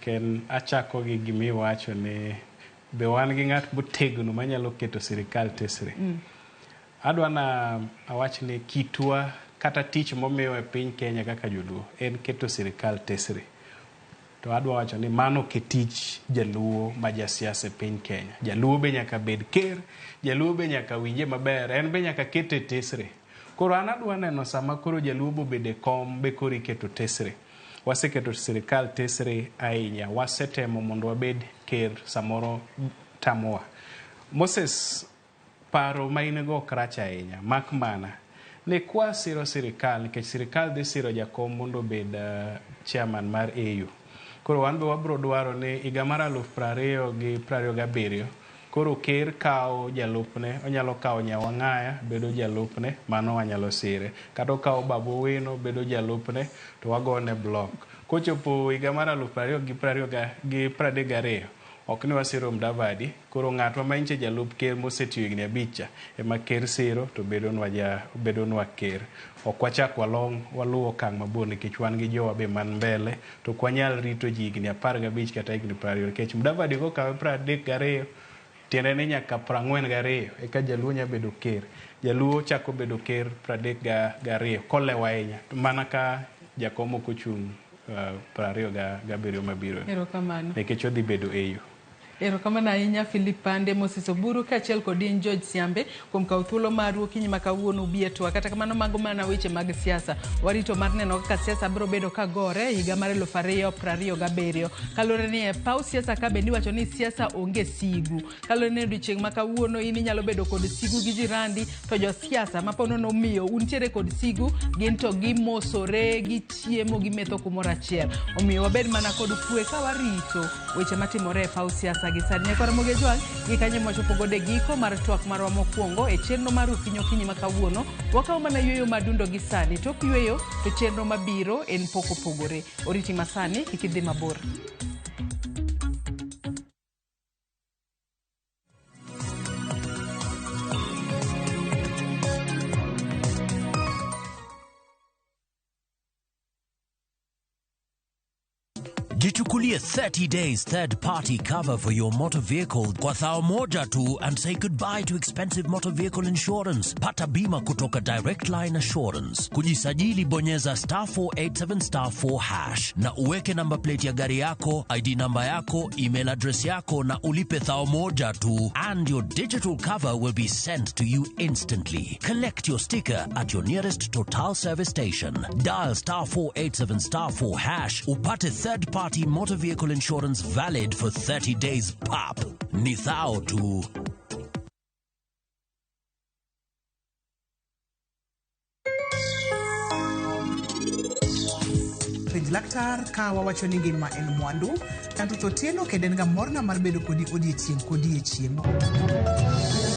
Mogik en achako gi gimiwacho ni be wan gi ng'at motegno manyalo keto sirikal tesre. Adwa na awach ni kitwa kata tich momiwa e piny Kenya kaka joluo en keto sirikal tesre. To adwa wacho ni mano ok e tich jaluo ma jasiasa e piny Kenya. Jaluo be nyaka bed ker, jaluo be nyaka winje maber, en be nyaka kete tesre. Koro an adwa neno sama koro jaluo bobedo e kom be koro iketo tesre. Waseketo sirikal tesre ahinya. Wasetemo mondo wabed ker samoro tamowa. Moses, paro ma in go ok rach ahinya, mak mana ni kwasiro sirikal nikech sirikal dhi siro jakom mondo obed chairman mar AU. Koro wan be wabro dwaro ni higa mar 2027 koro ker kawo jalupne, onyalo kawo Nyawang'aya bedo jalupne, mano wanyalo sire. Kata okawo Babu Owino bedo jalupne, to wagone block. Kochopo higa mar 2032, ok ni wasiro Mudavadi, koro ng'atwa ma nyicha jalup ker mosetiyo higni 5 cha ema ker siro to bedonwa ker. Ok wachak waluw okang' mabor nikech wan gi jowa be man mbele to ok wanyal rito ji higni 15 kata higni 20 nikech Mudavadi kokawe 32 tiende ni nyaka 42 eka jaluo nyalo bedo ker. Jaluo chako bedo ker 32 kolewo ahinya mana ka jakom ok ochung' 27 mabiro. Erokamano. Nikech odhi bedo AU. Erokamano ahinya Philip Pande, Moses Oburu kaachiel kod in George Siambe kuom kawo thuolo maru okinyi ma kawuono ubi e twak. Kata kamano mago mana weche mag siasa. Warito mar neno kaka siasa biro bedo ka gore e higa mar 2027. Kaluwore ni e paw siasa ka bende iwacho ni siasa onge sigu. Kaluwore ni odiochieng' ma kawuono in inyalo bedo kod sigu gi jirandi to josiasa ma po nono omiyo untiere kod sigu gin to gimosore, gichiemo, gimetho kumoro achiel. Omiyo wabed mana kod kwe ka warito weche matimore e paw siasa gi sani. Nyakwar Ramogi Ojwang' gi kanyo mwachopo godo e giko mar twak marwa mokwongo e chenro mar okinyi okinyi ma kawuono. Wakawo mana yueyo madundo gi sani. Tok yueyo to chenro mabiro en pok opogore. Oriti masani kik idhi mabor. Jichukulie 30 days third party cover for your motor vehicle kwa thao moja tu and say goodbye to expensive motor vehicle insurance. Pata bima kutoka Direct Line Assurance. Kujisajili bonyeza star 487 star 4 hash na uweke number plate ya gari yako, ID namba yako, email address yako na ulipe thao moja tu and your digital cover will be sent to you instantly. Collect your sticker at your nearest Total service station. Dial star 487 star 4 hash upate third party motor vehicle insurance valid for 30 days pap. Ni thao tu. Penj laktar ka wawacho ni ngima en mwandu, Kanto Otieno kendo en ga morna mar bedo kodi odiechieng' kodiechieng'.